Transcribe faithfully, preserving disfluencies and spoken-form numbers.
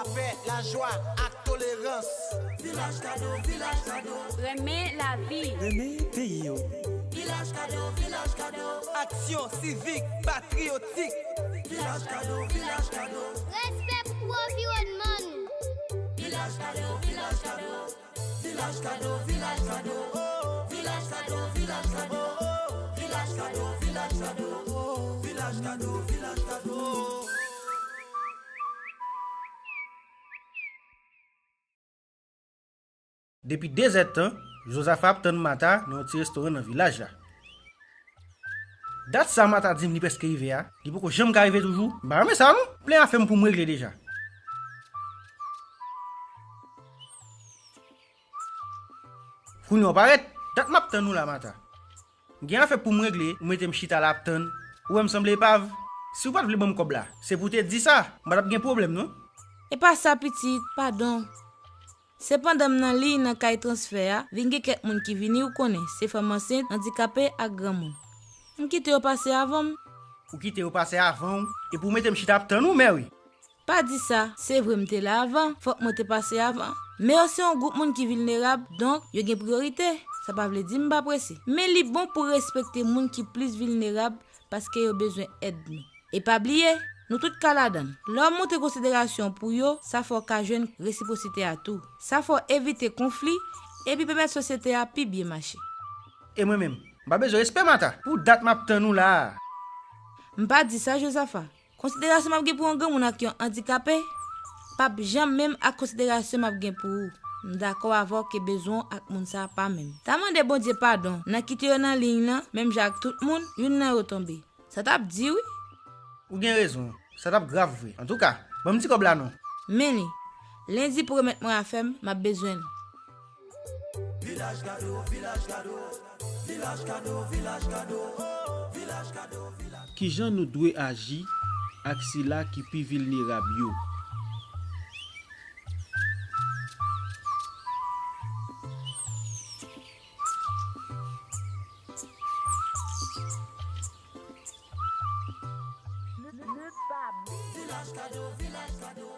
Lapè, lajwa ak tolerans. Vilaj Kado, Vilaj Kado. Renmen lavi. Renmen peyi w. Vilaj Kado, Vilaj Kado. Aksyon sivik, patriyotik. Vilaj Kado, Vilaj Kado. Respè pou anviwònman nou. Vilaj Kado, Vilaj Kado. Vilaj Kado, Vilaj Kado. Vilaj Kado, Vilaj Kado. Vilaj Kado, Vilaj Kado. Vilaj Kado, Vilaj Kado. Depi de zèdtan, Jozafa ap tann Mata nan yon ti restoran nan vilaj la. Dat sa Mata di m li prèske rive a, li poko janm ka rive toujou. M pa renmen sa non. Plen afè m pou m regle deja. Kounye a w parèt, dat m ap tann ou la, Mata. M gen afè pou m regle, ou mete m chita la ap tann. Ou wè m sanble epav? Si w pa t vle ban m kòb la, se pou w te di sa, m pa t ap gen pwoblèm non. E pa sa pitit, padon. Se pandan m nan liy nan kay transfè a, vin gen kèk moun ki vini, ou konnen, se fanm ansent, andikape ak granmoun. M kite yo pase avan m. Ou kite yo pase avan w, epi w mete m chita ap tann ou, Mary? Pa di sa, se vre m te la avan, fòk mwen te pase avan. Men yo se yon gwoup moun ki vilnerab, donk yo gen priyorite. Sa pa vle di m pa prese. Men li bon pou respekte moun ki plis vilnerab paske yo bezwen èd nou. E pa bliye, nou tout ka ladan l. Lè w montre konsiderasyon pou yo, sa fè w ka jwenn resipwosite a tou. Sa fè w evite konfli epi pèmèt sosyete a pi byen mache. E mwen menm, m pa bezwen respè, Mata. Pou dat m ap tann ou la a. M pa di sa, Jozafa. Konsiderasyon m ap gen pou yon granmoun ak yon andikape p ap janm menm ak konsiderasyon m ap gen pou ou. M dakò avè w ke bezwen w ak moun sa a pa menm. Ta mande Bondye padon nan kite yo nan liy nan, menm jan ak tout moun, youn nan yo tonbe. Sa t ap di, wi. Ou gen rezon, sa t ap grav vre. Antouka, ban m ti kòb la non. Men li. Lendi pou remèt mwen afè m, m ap bezwen l. Vilaj Kado, Vilaj Kado. Vilaj Kado, Vilaj Kado. Vilaj Kado, Vilaj Kado. Kijan nou dwe aji ak sila ki pi vilnerab yo? Vilaj Kado, Vilaj Kado.